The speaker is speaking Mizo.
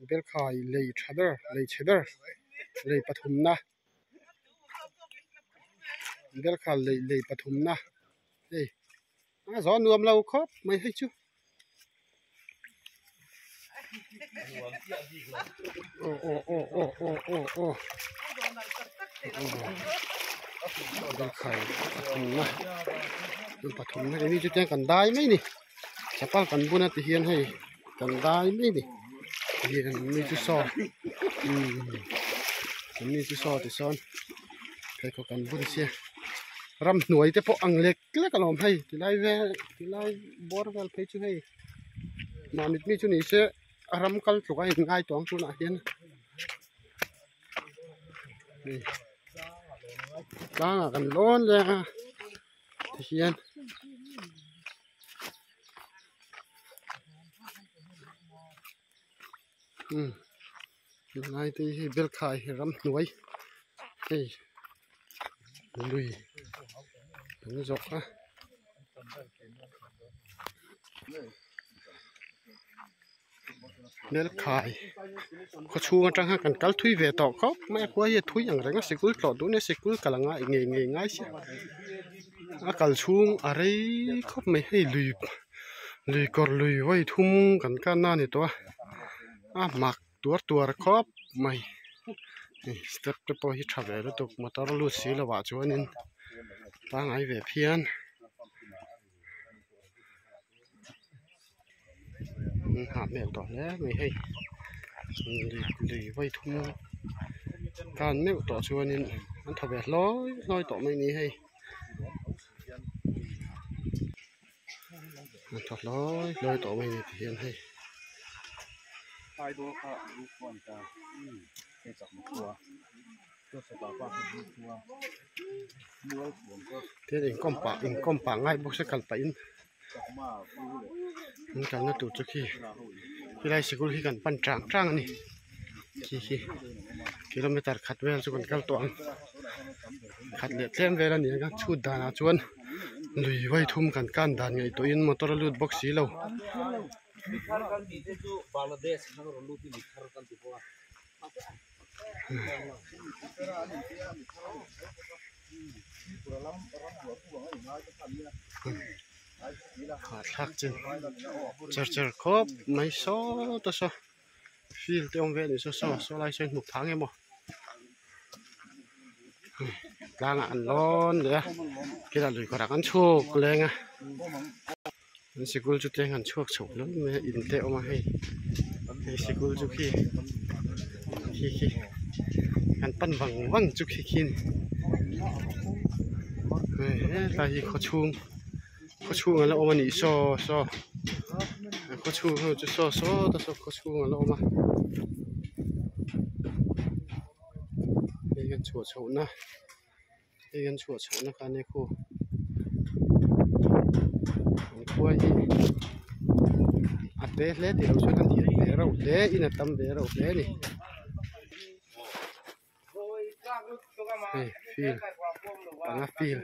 Belkhai lei tha ber lei chhe ber lei pathumna Belkhai lei lei pathumna hei a zawn nuam lo khawp mai hei chu aw aw aw aw aw aw aw Belkhai pathumna pathumna eng chu tiang kan dai mai a ni. Chapal kan bun a ti hian hei kan dai mai ni hian mi chu saw umm mi chu saw ti sawn pheikhawk kan bun sia ramhnuai te pawh ang lek lek alawm hei tilai vel tilai bawr vel phei chu hei mahni mi chu ni se a ram kal tluk a inngai tawh ang tunah hian hei tlangah kan lawn leng a tihian. Umm tunlai te hi belkhai hi ramhnuai hei lui an zawh a. Belkhai khaw chhung atang hian kan kal thui ve tawh khawp mai a khua hi a thui ang reng a sikul tlawh duh nia sikul kal a ngai ngei ngei ngai sia a kal chhung a rei khawp mai hei lui lui kawr lui vawi thum kan kan na a ni tawh a a mak tuar tuar khawp mai hei step te pawh hi tha ve lutuk motor lut si lo ah chuanin pangngai ve phian. An hah hmel tawh hle mai hei lui lui vawi thum tan meuh tawh chuanin an thaw ve hlawi hlawi tawh mai a ni hei an thaw hlawi hlawi tawh mai a ni tihian hei. Tin inkawm pah inkawm pah ngai bawk se kal pah in an kalna tur chu khi helai sikul hi kan pan tang tang a ni khi khi kilometer khat vel chu kan kal tawh ang khat leh tlem vel a ni ang a chhut danah chuan lui vawi thum kan kan dan ngaihtuah in motor a lut bawk si lo. Hahthlak chin cher cher khawp mai saw ta saw field te awm ve anih chu saw saw lai sawn hmuh phah ang em aw tlangah an lawn leh a khilai lui kawrah an chhuk leng a an sikul chu tleng an chhuak chho hlawm mai a in te a awm a hei hei sikul chu khi khi khi an pan vang vang chu khi khi a ni hei hetlai hi khaw chhung khaw chhung ala awm a nih saw saw khaw chhung ho chu saw saw te saw khaw chhung ala awm a hei hian chhuah chhoh na. Hei an chhuah chhohna kha ania khu an khua hi a te hle tih loh chuan a lian ve reuh hle in a tam ve reuh hle a ni hei field panga field.